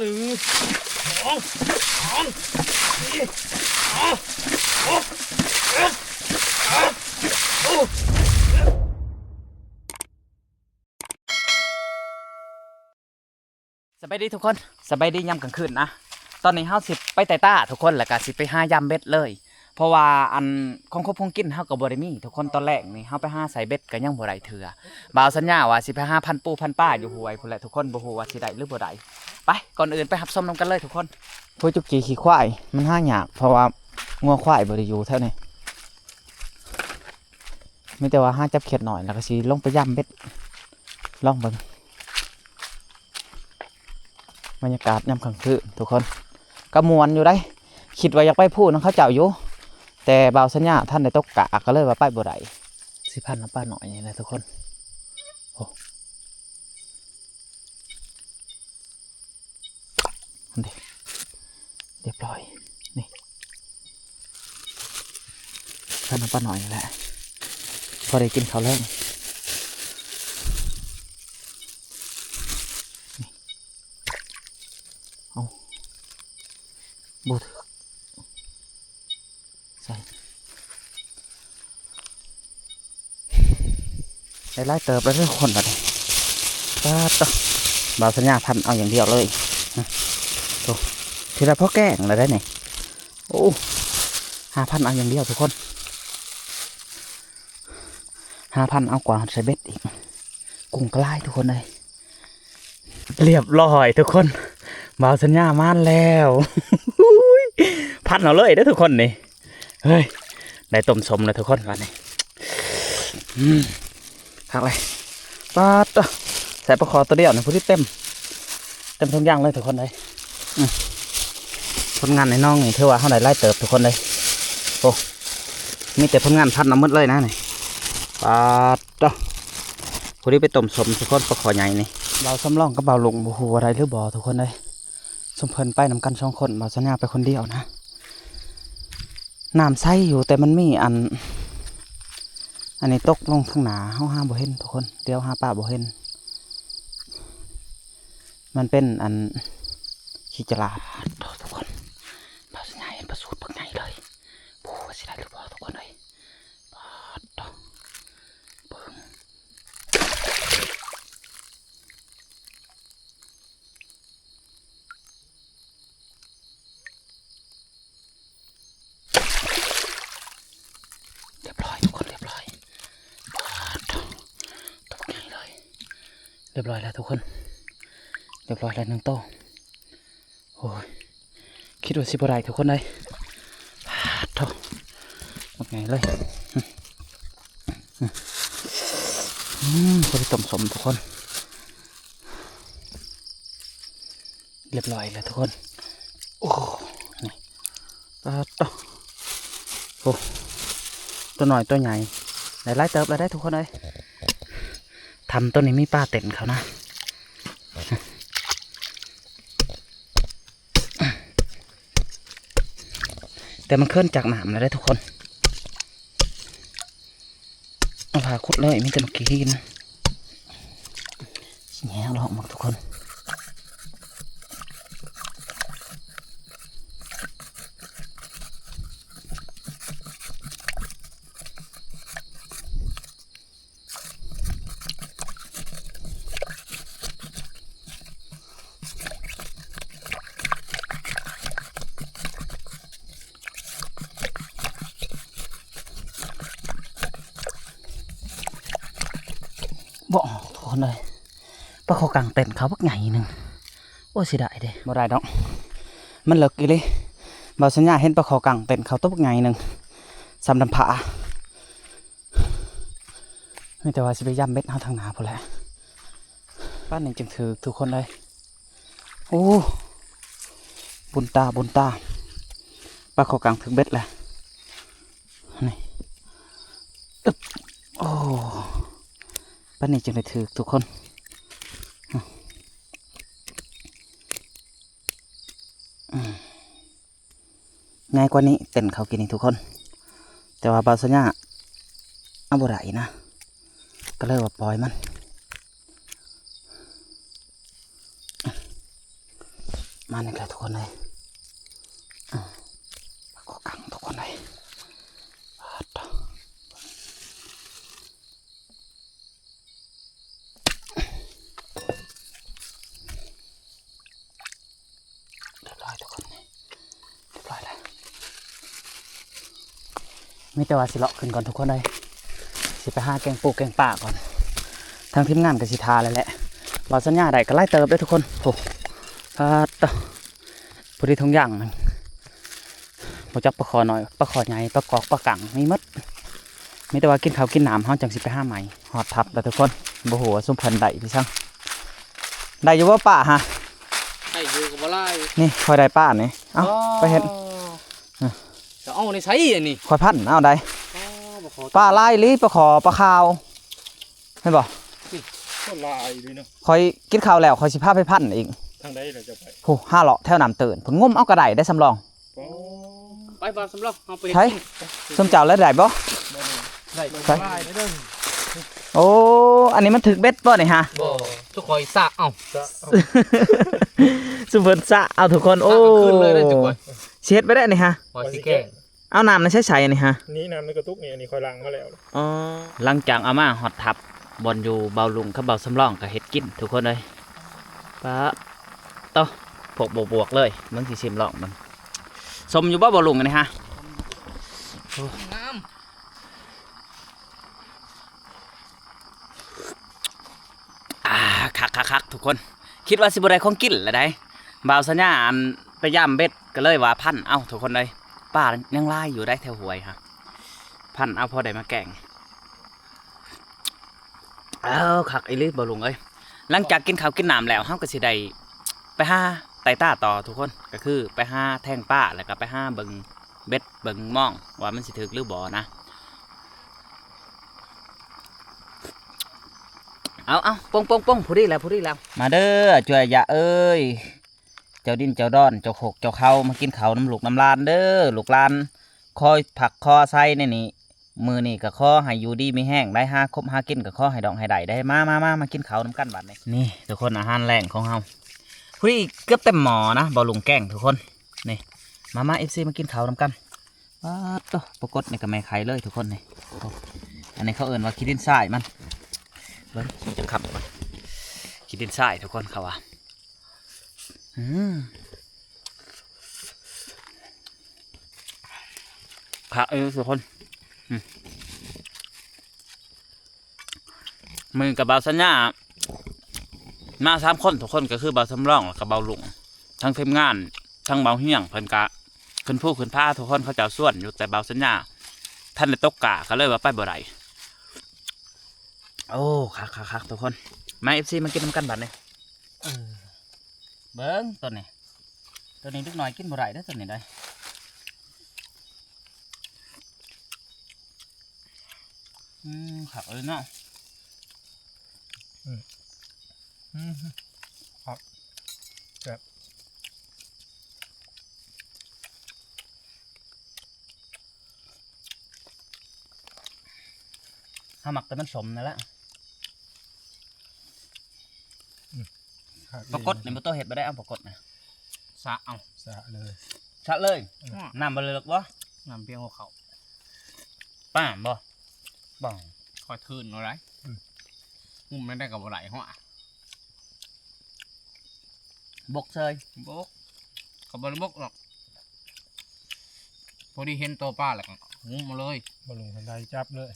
ໜຶ່ງ ສອງ ສາມ ສີ່ ຫ້າ ຫົກ ເຈັດ ແປດ ເກົ້າ ສິບ ສະບາຍດີທຸກຄົນ ສະບາຍດີຍາມກາງຄືນນະ. ຕອນນີ້ເຮົາຊິໄປໄຕ່ຕ້າທຸກຄົນ ແລ້ວກະຊິໄປຫາຢາມເບັດເລີຍ ເພາະວ່າອັນຂອງຄົບຂອງກິນເຮົາກໍບໍ່ໄດ້ມີທຸກຄົນ. ຕອນແລກນີ້ເຮົາໄປຫາໃສ່ເບັດກໍຍັງບໍ່ໄດ້ເທື່ອ. ບ່າວສັນຍາວ່າຊິໄປຫາພັນປູພັນປາຢູ່ຫ້ວຍພຸ້ນແຫຼະທຸກຄົນ ບໍ່ຮູ້ວ່າຊິໄດ້ຫຼືບໍ່ໄດ້. ໄປ ກ່ອນອື່ນໄປຮັບຊົມນຳກັນເລີຍທຸກຄົນ. ໂອ້ຍ ຈຸກຈີ່ຂີ້ຄວາຍ ມັນຫາຍາກ ເພາະວ່າງົວຄວາຍບໍ່ໄດ້ຢູ່ແຖວນີ້. ມີແຕ່ວ່າຫາຈັບຂຽດໜ້ອຍ ແລ້ວກໍຊິລົງໄປຢາມເບັດ ລອງເບິ່ງ. ບັນຍາກາດຍາມກາງຄືນທຸກຄົນ ກໍມ່ວນຢູ່ເດ້. ຄິດວ່າຢາກໄປພູນຳເຂົາເຈົ້າຢູ່ ແຕ່ບ່າວສັນຍາທັນໄດ້ຕົກກະ ກໍເລີຍວ່າໄປບໍ່ໄດ້. ຊິພັນເອົາປານ້ອຍນີ້ແຫຼະທຸກຄົນ. ໂອ້ ຫັ້ນເດ ຮຽບຮ້ອຍ. ນີ້ ພັນເອົາປານ້ອຍນີ້ແຫຼະ ພໍໄດ້ກິນເຂົ້າແລງ. ນີ້ ເອົາ ບໍ່ຖືກ ໃສ່ ໄດ້ຫຼາຍເຕີບແລ້ວເດີທຸກຄົນບັດນີ້. ປາດໂທ້ ບ່າວສັນຍາພັນເອົາຢ່າງດຽວເລີຍ. ໂອ້ ຖືວ່າພໍແກງແລ້ວໄດ໋ນີ້. ໂອ້ ຫາພັນເອົາຢ່າງດຽວທຸກຄົນ ຫາພັນເອົາກວ່າໃສ່ເບັດອີກ. ກຸ້ງກໍຫຼາຍທຸກຄົນເອີຍ. ຮຽບຮ້ອຍທຸກຄົນ ບ່າວສັນຍາມາແລ້ວ. ພັນເອົາເລີຍເດີທຸກຄົນນີ້. ເຮີ້ຍ ໄດ້ຕົ້ມສົ້ມແລ້ວທຸກຄົນບັດນີ້. ອືມ ຄັກເລີຍ. ປາດໂທ້ ໃສ່ປາຄໍຕົວດຽວນີ້ພໍດີເຕັມ ເຕັມທຸກຢ່າງເລີຍທຸກຄົນເອີຍ. ອືມ ຜົນງານໃນໜອງນີ້ຖືວ່າເຮົາໄດ້ຫຼາຍເຕີບທຸກຄົນເອີຍ. ໂອ້ ມີແຕ່ຜົນງານພັນເອົາໝົດເລີຍນະນີ້. ປາດ ໂທ້ ຜູ້ທີ່ໄປຕົ້ມສົ້ມທຸກຄົນ ປາຄໍໃຫຍ່ນີ້. ບ່າວສຳລອງກັບບ່າວລຸງ ບໍ່ຮູ້ວ່າໄດ້ຫຼືບໍ່ທຸກຄົນເອີຍ. ຊຸມເພິ່ນໄປນຳກັນສອງຄົນ ບ່າວສັນຍາໄປຄົນດຽວນະ. ນ້ຳໃສຢູ່ ແຕ່ມັນມີອັນ ອັນນີ້ຕົກລົງທາງໜ້າ ເຮົາຫາບໍ່ເຫັນທຸກຄົນ ດຽວຫາປາບໍ່ເຫັນ. ມັນເປັນອັນຂີ້ຈະຫຼາດ. ໂອ້ ທຸກຄົນ ບ່າວສັນຍາເຫັນປາສູດບັກໃຫຍ່ເລີຍ. ບໍ່ຮູ້ວ່າຊິໄດ້ຫຼືບໍ່ທຸກຄົນເອີຍ. ປາດໂທ້ ເບິ່ງ ຮຽບຮ້ອຍທຸກຄົນ ຮຽບຮ້ອຍ. ປາດໂທ້ ຕົວໃຫຍ່ເລີຍ. ຮຽບຮ້ອຍແລ້ວທຸກຄົນ ຮຽບຮ້ອຍແລ້ວໜຶ່ງໂຕ. ໂອ້ຍ ຄິດວ່າຊິບໍ່ໄດ້ທຸກຄົນເອີຍ. ປາດໂທ້ ບັກໃຫຍ່ເລີຍ. ອືມ ອືມ ພໍໄດ້ຕົ້ມສົ້ມທຸກຄົນ. ຮຽບຮ້ອຍແລ້ວທຸກຄົນ. ໂອ້ ນີ້ ປາດໂທ້ ໂອ້ ຕົວນ້ອຍຕົວໃຫຍ່ ໄດ້ຫຼາຍເຕີບແລ້ວເດ້ທຸກຄົນເອີຍ. ຖ້ຳຕົວນີ້ມີປາເຕັ້ນເຂົ້ານະ ແຕ່ມັນເຂີນຈາກນ້ຳແລ້ວເດ້ທຸກຄົນ. ເອົາຜ້າຂຸດເລີຍ ມີແຕ່ໝາກຂີ້ຫີນ. ຊິແຫງລອກໝາກທຸກຄົນ. ບໍ່ອອກທຸກຄົນເອີຍ. ປາຄໍກັງເຕັ້ນເຂົ້າບັກໃຫຍ່ໜຶ່ງ. ໂອ້ ເສຍດາຍເດ້ ບໍ່ໄດ້ດອກ ມັນເລິກອີ່ຫຼີ. ບ່າວສັນຍາເຫັນປາຄໍກັງເຕັ້ນເຂົ້າຕົວບັກໃຫຍ່ໜຶ່ງ ສ່ຳດຳຜາ. ມີແຕ່ວ່າຊິໄປຢາມເບັດເຮົາທາງໜ້າພຸ້ນແຫຼະ. ປານນີ້ຈຶ່ງຖືກທຸກຄົນເອີຍ. ໂອ້ ບຸນຕາ ບຸນຕາ ປາຄໍກັງຖືກເບັດແລ້ວ ນີ້. ອຶບ ໂອ້ ປານນີ້ຈຶ່ງໄດ້ຖືກທຸກຄົນ. ອືມ ໃຫຍ່ກວ່ານີ້ເຕັ້ນເຂົ້າກິນນີ້ທຸກຄົນ ແຕ່ວ່າບ່າວສັນຍາເອົາບໍ່ໄດ້ນະ ກໍເລີຍວ່າປ່ອຍມັນ. ມານີ້ແຫຼະທຸກຄົນເອີຍ ອາ ປາຄໍກັງທຸກຄົນເອີຍ ປາດໂທ້ ຮຽບຮ້ອຍທຸກຄົນ ຮຽບຮ້ອຍແລ້ວ ມີແຕ່ວ່າຊິເລາະຂຶ້ນກ່ອນທຸກຄົນເອີຍ ຊິໄປຫາແກງປູແກງປາກ່ອນ ທາງທີມງານກໍຊິຖ້າແລ້ວແຫຼະ ເວົ້າສັນຍາໄດ້ກໍຫຼາຍເຕີບເດ້ທຸກຄົນ ໂອ້ ປາດໂທ້ ພໍດີຖົງຢາງໜຶ່ງ ບໍ່ຈັກປາຄໍນ້ອຍ ປາຄໍໃຫຍ່ ປາກອກ ປາກັງ ມີໝົດ ມີແຕ່ວ່າກິນເຂົ້າກິນນ້ຳ ເຮົາຈັ່ງຊິໄປຫາໃໝ່ ຮອດທັບແລ້ວທຸກຄົນ ບໍ່ຮູ້ວ່າຊຸມເພິ່ນໄດ້ອີ່ສັງ ໄດ້ຢູ່ບໍ່ປາຫະ? ໄດ້ຢູ່ກໍບໍ່ຫຼາຍ ນີ້ຂ້ອຍໄດ້ປານີ້ ເອົ້າ ອໍ ໄປເຮັດ ຈະເອົາໃນໃສອັນນີ້? ຂ້ອຍພັນເອົາໄດ໋ ອໍ ປາຫຼາຍອີ່ຫຼີ ປາຄໍ ປາຂາວ ເຫັນບໍ່? ນີ້ ໂຄດຫຼາຍເລີຍເນາະ ຂ້ອຍກິນເຂົ້າແລ້ວ ຂ້ອຍຊິພາໄປພັນອີກ ທາງໃດລະຈະໄປ? ຜູ້ຫາເລາະແຖວນ້ຳເຕີນ ເພິ່ນງົມເອົາກໍໄດ້ໄດ໋ ສຳລອງ ອໍ ໄປບ່າວສຳລອງ ເຮົາໄປ ໃສ ຊຸມເຈົ້າລະໄດ້ບໍ່? ໄດ້ ໄດ້ຫຼາຍເດີ ໂອ້ ອັນນີ້ມັນຖືກເບັດບໍ່ນີ້ຫະ? ບໍ່ ທຸກຂ້ອຍສະເອົາ ສະເອົາ ຊຸມເພິ່ນສະເອົາທຸກຄົນ ໂອ້ ສະເອົາຄືນເລີຍເດີ ທຸກຄົນ ຊິເຮັດໄປໄດ້ນີ້ຫະ? ວ່າຊິແກງ ເອົານ້ຳໃນໃສໆ ອັນນີ້ຫະ? ນີ້ນ້ຳໃນກະຕຸກນີ້ ອັນນີ້ຂ້ອຍລ້າງມາແລ້ວ ອໍ ຫຼັງຈາກເອົາມາຮອດທັບ ບ່ອນຢູ່ບ່າວລຸງກັບບ່າວສຳລອງກໍເຮັດກິນທຸກຄົນເອີຍ ປາດໂທ້ ພວກບວກໆເລີຍ ເບິ່ງຊິຊິມລອງເບິ່ງ ສົມຢູ່ບໍ່ບ່າວລຸງອັນນີ້ຫະ? ງາມ ອ່າ ຄັກໆໆ ທຸກຄົນ ຄິດວ່າຊິບໍ່ໄດ້ຂອງກິນລະໄດ໋ ບ່າວສັນຍາ ອັນ ໄປຢາມເບັດ ກໍເລີຍວ່າພັນເອົາທຸກຄົນເອີຍ ປາຍັງຫຼາຍຢູ່ໄດ໋ແຖວຫ້ວຍຫະ ພັນເອົາພໍໄດ້ມາແກງ ເອົາ ຄັກອີ່ຫຼີບ່າວລຸງເອີຍ ຫຼັງຈາກກິນເຂົ້າກິນນ້ຳແລ້ວ ເຮົາກໍຊິໄດ້ໄປຫາໄຕ່ຕາຕໍ່ທຸກຄົນ ກໍຄືໄປຫາແທງປາ ແລ້ວກໍໄປຫາເບິ່ງເບັດເບິ່ງມອງ ວ່າມັນຊິຖືກຫຼືບໍ່ນະ ເອົາໆ ປົງໆໆ ພໍດີແລ້ວ ພໍດີແລ້ວ ມາເດີ ຈວຍຍະເອີຍ ເຈົ້າດິນເຈົ້າດອນ ເຈົ້າໂຄກເຈົ້າເຂົາ ມາກິນເຂົ້ານຳລູກນຳຫຼານເດີ ລູກຫຼານຄອຍພັກຄອຍອາໄສໃນນີ້ ມື້ນີ້ກໍຂໍໃຫ້ຢູ່ດີມີແຮງໄດ໋ ຫາຄົບຫາກິນກໍຂໍໃຫ້ດອກໃຫ້ໄດ້ໄດ໋ ມາໆໆ ມາກິນເຂົ້ານຳກັນບັດນີ້ ນີ້ທຸກຄົນ ອາຫານແລງຂອງເຮົາ ພໍດີເກືອບເຕັມໝໍ້ນະ ບ່າວລຸງແກງທຸກຄົນ ນີ້ ມາໆ ເອັຟຊີ ມາກິນເຂົ້ານຳກັນ ປາດໂທ້ ປາກົດນີ້ກໍແມ່ໄຂ່ເລີຍທຸກຄົນນີ້ ໂອ້ ອັນນີ້ເຂົາເອີ້ນວ່າຂີ້ດິນຊາຍມັນ ເບິ່ງ ມັນຈະຄ້ຳ ຂີ້ດິນຊາຍທຸກຄົນເຂົາວ່າ ອືມ ຄັກເອີຍທຸກຄົນ ອືມ ມື້ກັບບ່າວສັນຍາ ມາສາມຄົນ ທຸກຄົນ ກໍຄືບ່າວສຳລອງ ແລ້ວກໍບ່າວລຸງ ທັງທີມງານ ທັງບ່າວຮຽງ ເພິ່ນກະຂຶ້ນພູຂຶ້ນຜາ ທຸກຄົນ ເຂົາເຈົ້າຊວນຢູ່ ແຕ່ບ່າວສັນຍາທັນໄດ້ຕົກກ້າ ກໍເລີຍວ່າໄປບໍ່ໄດ້ ໂອ້ ຄັກໆໆ ທຸກຄົນ ມາ ເອັຟຊີ ມາກິນນຳກັນບັດນີ້ ເອີ ເບິ່ງໂຕນີ້ ໂຕນີ້ເດັກນ້ອຍກິນບໍ່ໄດ້ເດີ ໂຕນີ້ໄດ໋ ອືມ ຄັກເລີຍເນາະ ອືມ ອືມ ຄັກ ແຊບ ເຮົາມັກແຕ່ມັນສົ້ມນັ້ນແຫຼະ ອືມ ປາກົດນີ້ບໍ່ຕ້ອງເຮັດບໍ່ໄດ້ ເອົາປາກົດນະ ສະເອົາ ສະເລີຍ ສະເລີຍ ອືມ ນ້ຳບໍ່ເລິກບໍ່? ນ້ຳພຽງຫົວເຂົ່າ ປາບໍ່? ບໍ່ ຂ້ອຍທຶນເອົາໄດ໋ ອືມ ງຸ້ມແນວໃດກໍບໍ່ໄດ້ ຫົວ ບົກເຊີຍ ບົກ ກໍບໍ່ໄດ້ບົກດອກ ພໍດີເຫັນໂຕປາແລ້ວກໍງຸ້ມເອົາເລີຍ ບໍ່ລົງທັນໄດ້ຈັບເລີຍ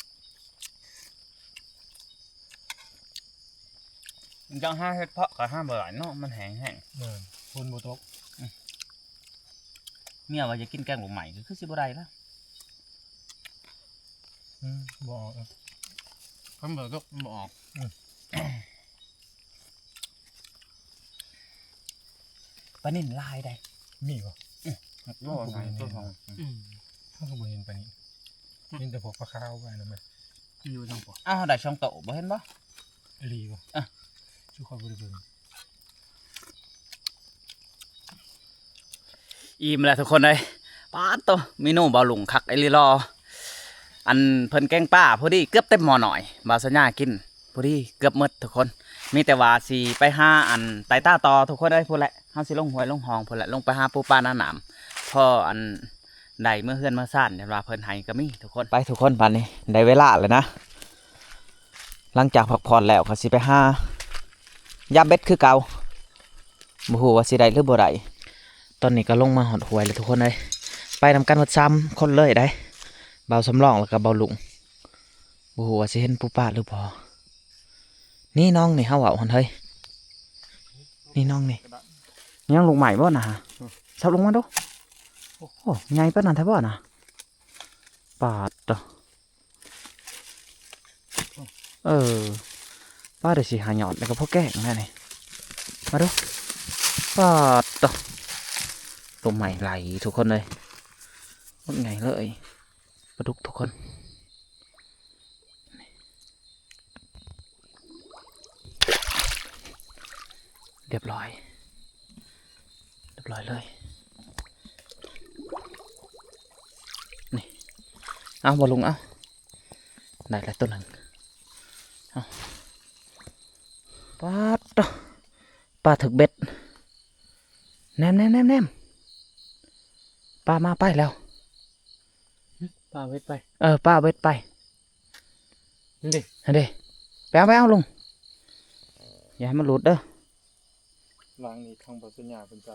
ມັນຈັ່ງຫາເຫັດເພາະກໍຫາບໍ່ໄດ້ເນາະ ມັນແຫ້ງແຮງ ແມ່ນ ຝົນບໍ່ຕົກ ອືມ ເມຍວ່າຢາກກິນແກງບວກໃໝ່ ກໍຄືຊິບໍ່ໄດ້ລະ ອືມ ບໍ່ອອກ ຄັນບໍ່ຕົກມັນບໍ່ອອກ ອືມ ປານິນຫຼາຍໃດ໋ ມີບໍ່? ອືມ ບໍ່ ເຮົາກໍບໍ່ເຫັນປານິນ ເຮົາກໍບໍ່ເຫັນປານິນ ເຫັນແຕ່ພວກປາຂາວໄປນຳ ມັນຢູ່ທາງພວກ ອ້າວ ເຮົາໄດ້ສອງໂຕ ບໍ່ເຫັນບໍ່? ອີ່ຫຼີບໍ່? ອ່ະ ຊຸຂ້ອຍບໍ່ໄດ້ເບິ່ງ ອີ່ມແລ້ວທຸກຄົນເອີຍ ປາດໂທ້ ເມນູບ່າວລຸງຄັກອີ່ຫຼີຫຼໍ ອັນເພິ່ນແກງປາ ພໍດີເກືອບເຕັມໝໍ້ນ້ອຍ ບ່າວສັນຍາກິນ ພໍດີເກືອບໝົດທຸກຄົນ ມີແຕ່ວ່າຊິໄປຫາອັນໄຕ່ຕາຕໍ່ທຸກຄົນເອີຍ ພຸ້ນແຫຼະ ເຮົາຊິລົງຫ້ວຍລົງຮ່ອງພຸ້ນແຫຼະ ລົງໄປຫາປູປາໜາໜາມ ພໍອັນ ໄດ້ເມືອເຮືອນເມືອຊານ ເຫັນວ່າເພິ່ນໃຫ້ກໍມີທຸກຄົນ. ໄປທຸກຄົນ ບາດນີ້ໄດ້ເວລາແລ້ວນະ ຫຼັງຈາກພັກຜ່ອນແລ້ວກໍຊິໄປຫາຢາມເບັດຄືເກົ່າ ບໍ່ຮູ້ວ່າຊິໄດ້ຫຼືບໍ່ໄດ້. ຕອນນີ້ກໍລົງມາຮອດຫ້ວຍແລ້ວທຸກຄົນເອີຍ ໄປນຳກັນໝົດສາມຄົນເລີຍໄດ໋ ບ່າວສຳລອງ ແລ້ວກໍບ່າວລຸງ. ບໍ່ຮູ້ວ່າຊິເຫັນປູປາຫຼືບໍ່. ນີ້ນ້ອງນີ້ ເຮົາເວົ້າຫັ້ນເຮີ້ຍ ນີ້ນ້ອງນີ້. ຍັງລູກໃໝ່ບໍ່ນະ? ອືມ ສັບລົງມາດູ. ໂອ້ ໃຫຍ່ປານນັ້ນແທ້ບໍ່ນະ? ປາດໂທ້ ເອີ ປາດ ໄດ້ສີ່ຫ້າຍອດ ແລ້ວກໍພໍແກງແລ້ວນີ້. ມາດູ ປາດໂທ້ ລູກໃໝ່ຫຼາຍທຸກຄົນເອີຍ ບັກໃຫຍ່ເລີຍ. ປາດຸກທຸກຄົນ ຮຽບຮ້ອຍ ຮຽບຮ້ອຍເລີຍ ນີ້. ເອົາ ບ່າວລຸງ ເອົາ ໄດ້ແລ້ວໂຕໜຶ່ງ. ເອົາ ປາດໂທ້ ປາຖືກເບັດ ແນມໆໆໆ ປາມາໄປແລ້ວ. ປາເວັດໄປ ເອີ ປາເວັດໄປ ນັ້ນເດ້ ນັ້ນເດ້ ໄປເອົາ ໄປເອົາລຸງ ຢ່າໃຫ້ມັນຫຼຸດເດີ. ວາງນີ້ທາງບ່າວສັນຍາເພິ່ນໃສ່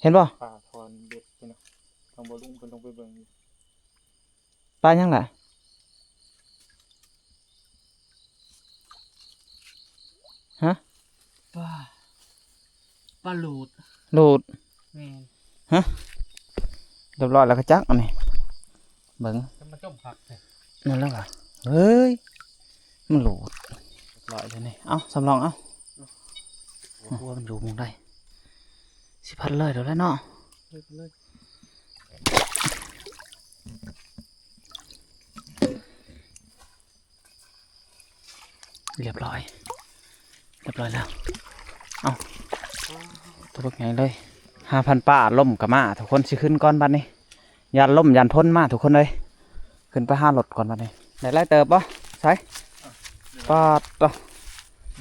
ເຫັນບໍ່? ປາຖອນເບັດພຸ້ນນະ ທາງບ່າວລຸງເພິ່ນລົງໄປເບິ່ງຢູ່. ປາຫຍັງລະ? ຮະ? ປາ ປາໂຫຼດ ໂຫຼດ ແມ່ນ. ຮະ? ຮຽບຮ້ອຍແລ້ວກະຈັກອັນນີ້ ເບິ່ງ ຈະມາຈົ່ມຄັກແທ້ ນັ້ນແຫຼະຫວາ. ເຮີ້ຍ ມັນໂຫຼດ ຮຽບຮ້ອຍແລ້ວນີ້. ເອົາ ສຳລອງ ເອົາ ບໍ່ຮູ້ວ່າມັນຢູ່ໝ່ອງໃດ ຊິພັດເລີຍແລ້ວແຫຼະເນາະ. ຮຽບຮ້ອຍ ຮຽບຮ້ອຍແລ້ວ. ເອົາ ໂຕບັກໃຫຍ່ເລີຍ. ຫາພັນປາ ລົມກໍມາ ທຸກຄົນ. ຊິຂຶ້ນກ່ອນບາດນີ້ ຢ້ານລົມຢ້ານຝົນມາ ທຸກຄົນເອີຍ. ຂຶ້ນໄປຫາລົດກ່ອນບາດນີ້. ໄດ້ຫຼາຍເຕີບບໍ່? ໃສ ປາດໂທ້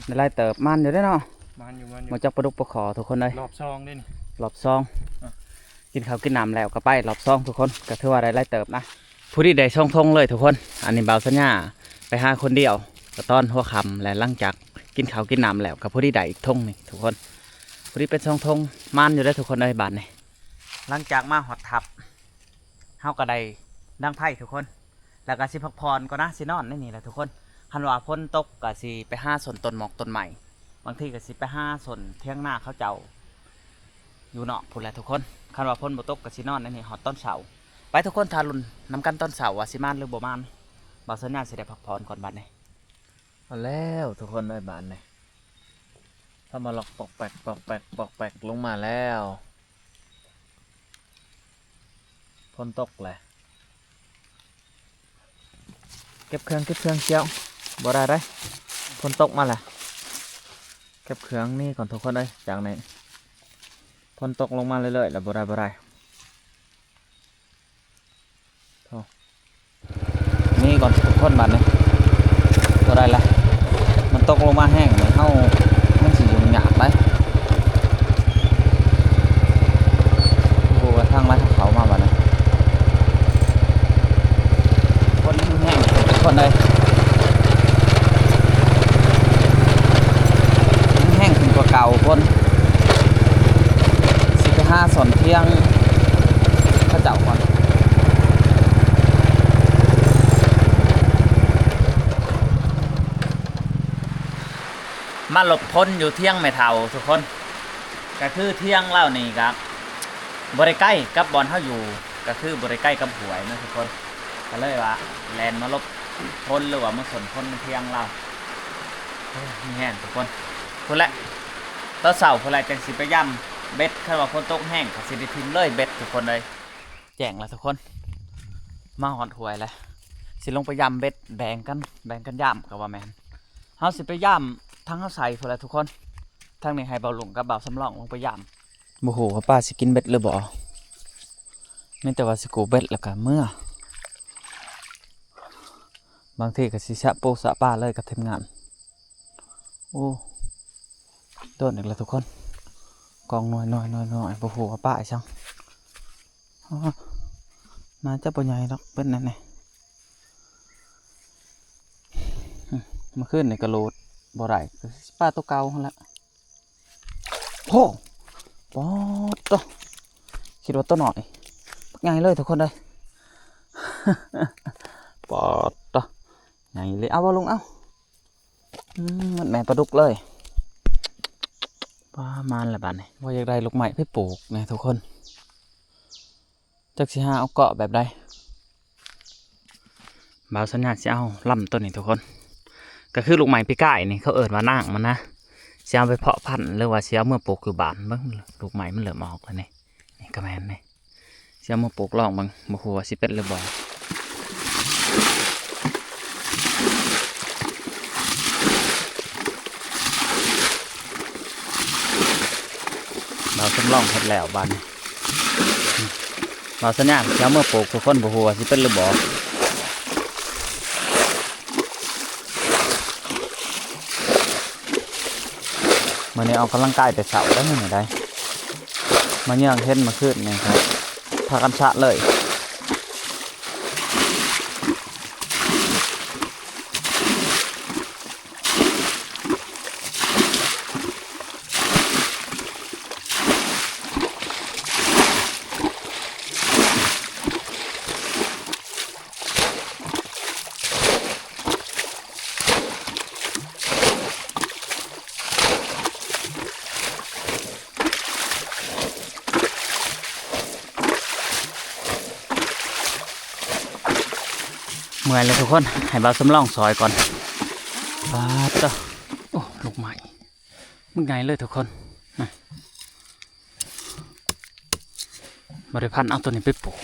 ໄດ້ຫຼາຍເຕີບ. ໝານຢູ່ເດ້ເນາະ ໝານຢູ່ ໝານຢູ່. ມາຈັບປາດຸກປາຂໍ ທຸກຄົນເອີຍ ຮອບສອງເດ້ນີ້ ຮອບສອງ. ອະ ກິນເຂົ້າກິນນ້ຳແລ້ວກໍໄປຮອບສອງ ທຸກຄົນ ກໍຖືວ່າໄດ້ຫຼາຍເຕີບນະ. ພໍດີໄດ້ສອງຖົງເລີຍທຸກຄົນ. ອັນນີ້ບ່າວສັນຍາໄປຫາຄົນດຽວ ກໍຕອນຫົວຄ່ຳ ແລະ ຫຼັງຈາກກິນເຂົ້າກິນນ້ຳແລ້ວ ກໍພໍດີໄດ້ອີກຖົງນີ້ທຸກຄົນ. ພໍດີເປັນສອງຖົງ ໝານຢູ່ເດ້ທຸກຄົນເອີຍ. ບາດນີ້ຫຼັງຈາກມາຮອດຖ້ຳ ເຮົາກໍໄດ້ດັງໄຟທຸກຄົນ ແລ້ວກໍຊິພັກຜ່ອນກ່ອນນະ ຊິນອນໃນນີ້ແຫຼະທຸກຄົນ. ຄັນວ່າຝົນຕົກກໍຊິໄປຫາສົນຕົ້ນໝອກຕົ້ນໄມ້ ບາງທີກໍຊິໄປຫາສົນຖຽງນາເຂົາເຈົ້າ ຢູ່ນອກພຸ້ນແຫຼະທຸກຄົນ. ຄັນວ່າຝົນບໍ່ຕົກກໍຊິນອນໃນນີ້ຮອດຕອນເຊົ້າ. ໄປທຸກຄົນ ຖ້າລຸ້ນນຳກັນຕອນເຊົ້າວ່າຊິມານຫຼືບໍ່ມານ. ບ່າວສັນຍາຊິໄດ້ພັກຜ່ອນກ່ອນບາດນີ້. ມາແລ້ວທຸກຄົນເອີຍ ບາດນີ້ ເຮົາມາລັອກປອກແປກ ປອກແປກ ປອກແປກ ລົງມາແລ້ວ. ຝົນຕົກແຫຼະ ເກັບເຄື່ອງ ເກັບເຄື່ອງ ກ່ຽວ ບໍ່ໄດ້ເດ້ ຝົນຕົກມາແຫຼະ. ເກັບເຄື່ອງໜີກ່ອນທຸກຄົນເອີຍ. ຈາກນີ້ຝົນຕົກລົງມາເລື້ອຍໆ ແລ້ວ ບໍ່ໄດ້ ບໍ່ໄດ້. ໂອ້ ໜີກ່ອນທຸກຄົນ ບາດນີ້ບໍ່ໄດ້ລະ ມັນຕົກລົງມາແຮງນີ້ ເຮົາ ມັນຊິຫຍຸ້ງຍາກໄດ໋. ໂອ້ ທາງໃດເຂົາມາບາດນີ້ ຝົນແຮງທຸກຄົນເອີຍ ແຮງຂຶ້ນກວ່າເກົ່າພຸ້ນ. ຊິໄປຫາສອນຖຽງເຂົາເຈົ້າກ່ອນ. ມາຫຼົບຝົນຢູ່ຖຽງແມ່ເຖົ້າທຸກຄົນ. ກໍຄືຖຽງລາວນີ້ກໍບໍ່ໄດ້ໄກກັບບ່ອນເຮົາຢູ່ ກໍຄືບໍ່ໄດ້ໄກກັບຫ້ວຍເນາະທຸກຄົນ. ກໍເລີຍວ່າແລ່ນມາຫຼົບຝົນ ຫຼືວ່າມາສົນຝົນໃນຖຽງລາວ. ໂອ້ຍ ມີແຮງທຸກຄົນ. ພຸ້ນແຫຼະ ຕອນເຊົ້າພຸ້ນແຫຼະ ຈັ່ງຊິໄປຢາມເບັດ. ຄັນວ່າຝົນຕົກແຮງກໍຊິໄດ້ຖິ້ມເລີຍເບັດທຸກຄົນເອີຍ. ແຈ້ງແລ້ວທຸກຄົນ ມາຮອດຫ້ວຍແລ້ວ ຊິລົງໄປຢາມເບັດ ແບ່ງກັນ ແບ່ງກັນຢາມກໍວ່າແມ່ນ. ເຮົາຊິໄປຢາມທາງເຮົາໃສ່ພຸ້ນແຫຼະທຸກຄົນ. ທາງນີ້ໃຫ້ບ່າວລຸງກັບບ່າວສຳລອງລົງໄປຢາມ. ບໍ່ຮູ້ວ່າປາຊິກິນເບັດຫຼືບໍ່ ມີແຕ່ວ່າຊິກູ້ເບັດແລ້ວກໍເມືອ. ບາງທີກໍຊິສະປູສະປາເລີຍກັບທີມງານ. ໂອ້ ໂດນອີກແລ້ວທຸກຄົນ ກອງນ້ອຍໆໆໆ ບໍ່ຮູ້ວ່າປາອີ່ຫຍັງ. ອໍ ໜ້າຈະບໍ່ໃຫຍ່ດອກ ເປັນແນວນີ້. ອືມ ມື້ຄືນນີ້ກໍໂຫຼດບໍ່ໄດ້ ກໍຊິປາໂຕເກົ່າຫັ້ນແຫຼະ. ໂອ້ ປາດໂທ້ ຄິດວ່າໂຕນ້ອຍ ບັກໃຫຍ່ເລີຍທຸກຄົນເອີຍ. ປາດໂທ້ ໃຫຍ່ເລີຍ. ເອົາບໍ່ລຸງ ເອົາ. ອືມ ມັນແມ່ປາດຸກເລີຍ. ປາ ມານແລ້ວບາດນີ້. ວ່າຢາກໄດ້ລູກໄມ້ໄປປູກແນ່ທຸກຄົນ ຈັກຊິຫາເອົາເກາະແບບໃດ. ບ່າວສັນຍາຊິເອົາລຳໂຕນີ້ທຸກຄົນ ກໍຄືລູກໄມ້ປີກາຍນີ້ ເຂົາເອີ້ນວ່ານາງມັນນະ ຊິເອົາໄປເພາະພັນ ຫຼືວ່າຊິເອົາເມືອປູກຢູ່ບ້ານ. ເບິ່ງ ລູກໄມ້ມັນເລີ່ມອອກແລ້ວນີ້ ນີ້ກໍແມ່ນນີ້. ຊິເອົາມາປູກລອງເບິ່ງ ບໍ່ຮູ້ວ່າຊິເປັນຫຼືບໍ່. ບ່າວສຳລອງເຮັດແລ້ວບາດນີ້ ບ່າວສັນຍາຊິເອົາມາປູກທຸກຄົນ ບໍ່ຮູ້ວ່າຊິເປັນຫຼືບໍ່. ມື້ນີ້ອອກກຳລັງກາຍແຕ່ເຊົ້າໄດ໋ ມື້ນີ້ໄດ໋ ມາເຫຍື່ອງເຫັນມື້ຄືນນີ້ ພາກັນສະເລີຍ. ເມື່ອຍແລ້ວທຸກຄົນ ໃຫ້ບ່າວສຳລອງຊ່ອຍກ່ອນ. ປາດໂທ້ ໂອ້ ລູກໄມ້ ບັກໃຫຍ່ເລີຍທຸກຄົນ ນະ ບໍ່ໄດ້ພັນ ເອົາໂຕນີ້ໄປປູກ.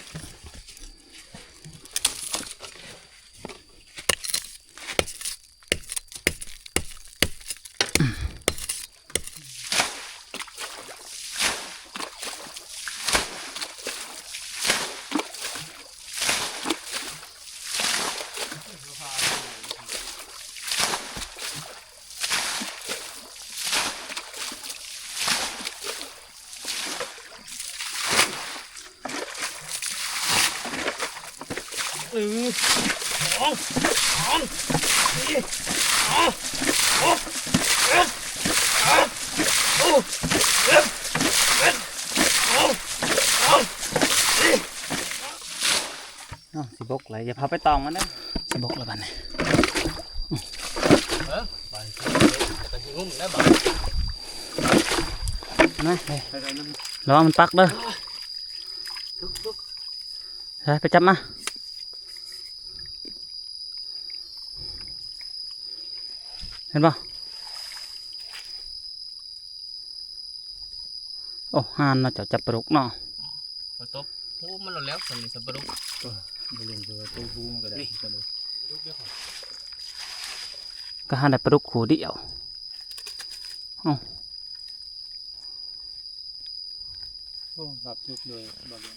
ໜຶ່ງ ສອງ ສາມ ສີ່ ຫ້າ ຫົກ ເຈັດ ແປດ ເກົ້າ ສິບ ສິບເອັດ ສິບສອງ ສິບສາມ ສິບສີ່ ເອົ້າ ຊິບົກແລ້ວ ຢ່າພາໄປຕອງມັນເດີ້ ຊິບົກແລ້ວບາດນີ້. ເອີ ບາດນີ້ກໍຊິງຸ້ມແລ້ວບາດ ມາ ໄປໄປນຳ ລະວັງມັນປັກເດີ້ ທຸກໆ ໄປ ໄປຈັບມາ ເຫັນບໍ່? ໂອ້ ຫ່ານເນາະ ເຈົ້າຈັບປາດຸກເນາະ ປາຕົບ ໂອ້ ມັນໂລດແລ້ວ ສ່ຳນີ້ ສ່ຳປາດຸກ ເອີ ບໍ່ເຫຼັ້ນ ເພາະວ່າໂຕຜູ້ມັນກໍໄດ້ ນີ້ ຄືກັນເລີຍ ກໍຫາໄດ້ປາດຸກຄູ່ດຽວ ເອົ້າ ໂອ້ ລັບຈຸກເລີຍ ບໍ່ເຫຼັ້ນ.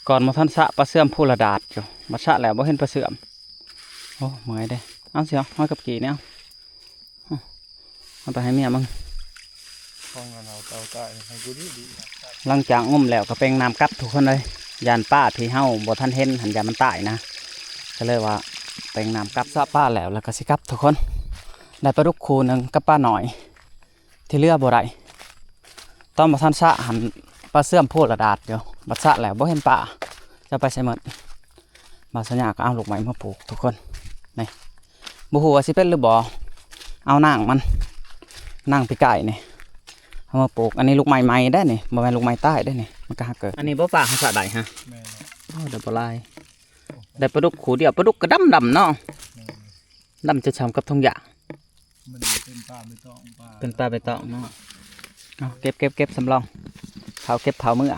ກ່ອນບໍ່ທັນສະ ປາເຊື່ອມພູລະດາດຢູ່ ບັດສະແລ້ວບໍ່ເຫັນປາເຊື່ອມ. ໂອ້ ເມື່ອຍເດ້. ເອົາ ຊິເອົາ ເອົາກັບກີ້ນີ້ ເອົາ ເອົາໄປໃຫ້ເມຍມຶງ. ຂອງອັນເຮົາເຕົາຕາຍໃຫ້ກູດີດີ. ຫຼັງຈາກງົມແລ້ວກໍເປັ່ງນ້ຳກັບທຸກຄົນເອີຍ. ຢ້ານປາທີ່ເຮົາບໍ່ທັນເຫັນຫັ້ນ ຢ້ານມັນຕາຍນະ ກໍເລີຍວ່າເປັ່ງນ້ຳກັບ. ສະປາແລ້ວ ແລ້ວກໍຊິກັບທຸກຄົນ. ໄດ້ປາດຸກຄູ່ໜຶ່ງກັບປານ້ອຍ. ທີ່ເຫຼືອບໍ່ໄດ້. ຕອນບໍ່ທັນສະຫັ້ນ ປາເຊື່ອມໂພລະດາດຢູ່ ບັດສະແລ້ວບໍ່ເຫັນປາ ຈະໄປໃສໝົດ. ບ່າວສັນຍາກໍເອົາລູກໄມ້ມາປູກທຸກຄົນ ນີ້ ບໍ່ຮູ້ວ່າຊິເປັນຫຼືບໍ່. ເອົານາງມັນ ນາງປີກາຍນີ້ ເອົາມາປູກ. ອັນນີ້ລູກໄມ້ໃໝ່ເດ້ນີ້ ບໍ່ແມ່ນລູກໄມ້ຕາຍເດ້ນີ້ ມັນກໍຫາເກີດ. ອັນນີ້ບໍ່ປາກຫາສະໄດ້ຮະ. ແມ່ນແລ້ວ. ໂອ້ ໄດ້ບໍ່ຫຼາຍ ໄດ້ປາດຸກຄູ່ດຽວ. ປາດຸກກໍດຳໆເນາະ. ແມ່ນ. ດຳຈົນສ່ຳກັບຖົງຢາງ ມັນເປັນປາໃບຕອງ ປາ ເປັນປາໃບຕອງເນາະ. ເອົາ ເກັບ ເກັບ ເກັບສຳລອງ ເຜົາ ເກັບເຜົາເມືອ.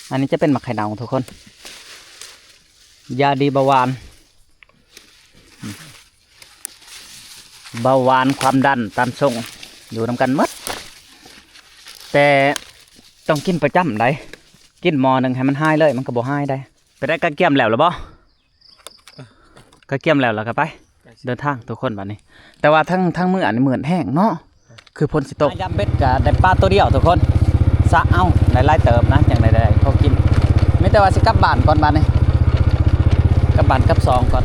ອັນນີ້ຈະເປັນໝາກໄຂ່ເນົ່າທຸກຄົນ ຢາດີເບົາຫວານ ເບົາຫວານ ຄວາມດັນ ຕາມຊົງ ຢູ່ນຳກັນໝົດ ແຕ່ຕ້ອງກິນປະຈຳໃດ໋ ກິນໝໍ້ໜຶ່ງໃຫ້ມັນຫາຍເລີຍ ມັນກໍບໍ່ຫາຍໃດ໋. ໄປໄດ້ກະກຽມແລ້ວລະບໍ່? ກະກຽມແລ້ວລະກະໄປ ເດີນທາງທຸກຄົນບາດນີ້. ແຕ່ວ່າທາງ ທາງເມືອນີ້ມືດແຮງເນາະ ຄືຝົນຊິຕົກ. ຍາມເບັດກະໄດ້ປາໂຕດຽວທຸກຄົນ. ສະເອົາ ໄດ້ຫຼາຍເຕີບນະ ຈັ່ງໄດ້ ໄດ້ພໍກິນ. ມີແຕ່ວ່າຊິກັບບ້ານກ່ອນບາດນີ້ ກັບບ້ານກັບຊ່ອງກ່ອນ.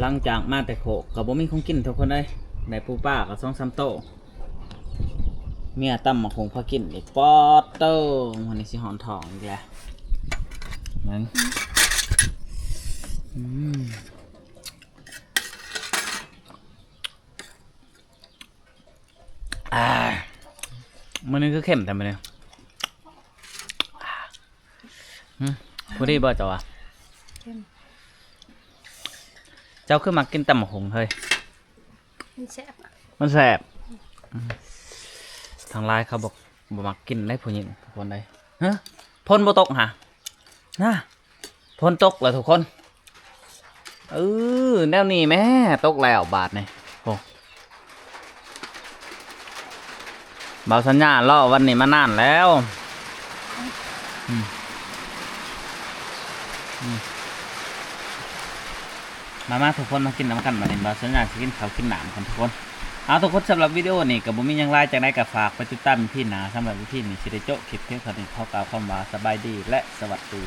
ຫຼັງຈາກມາແຕ່ໂຄກກໍບໍ່ມີຂອງກິນທຸກຄົນເອີຍ. ໄດ້ປູປາກໍສອງສາມໂຕ. ເມຍຕຳໝາກຫຸ່ງພາກິນອີກ. ປາດໂທ້ ມື້ນີ້ຊິຮ້ອນທ້ອງອີກແລ້ວ. ເບິ່ງ ອືມ ອ່າ ມື້ນີ້ຄືເຂັ້ມແທ້ມື້ນີ້. ຫຶ ພໍດີບໍ່ເຈົ້າວ່າ? ເຂັ້ມ. ເຈົ້າຄືມັກກິນຕຳໝາກຫຸ່ງເຮີ້ຍ? ມັນແຊບ ມັນແຊບ. ອືມ ທາງຫຼາຍເຂົາບໍ່ ບໍ່ມັກກິນເດ້ຜູ້ຍິງທຸກຄົນເດ້. ຫຶ ຝົນບໍ່ຕົກຫະ ນະ ຝົນຕົກແລ້ວທຸກຄົນ. ເອີ ແນວນີ້ແມ້ ຕົກແລ້ວບາດນີ້. ໂອ້ ບ່າວສັນຍາລໍວັນນີ້ມານານແລ້ວ. ອືມ ອືມ ມາ ມາທຸກຄົນ ມາກິນນຳກັນບາດນີ້. ບ່າວສັນຍາຊິກິນເຂົ້າກິນນ້ຳກ່ອນທຸກຄົນ. ເອົາ ທຸກຄົນ ສຳລັບວິດີໂອນີ້ກໍບໍ່ມີຫຍັງຫຼາຍ. ຈັ່ງໃດກໍຝາກໄປຕິດຕາມອີພີໜ້າ. ສຳລັບອີພີນີ້ຊິໄດ້ໂຈະຄລິບພຽງເທົ່ານີ້. ຂໍກ່າວຄຳວ່າສະບາຍດີ ແລະ ສະຫວັດດີ.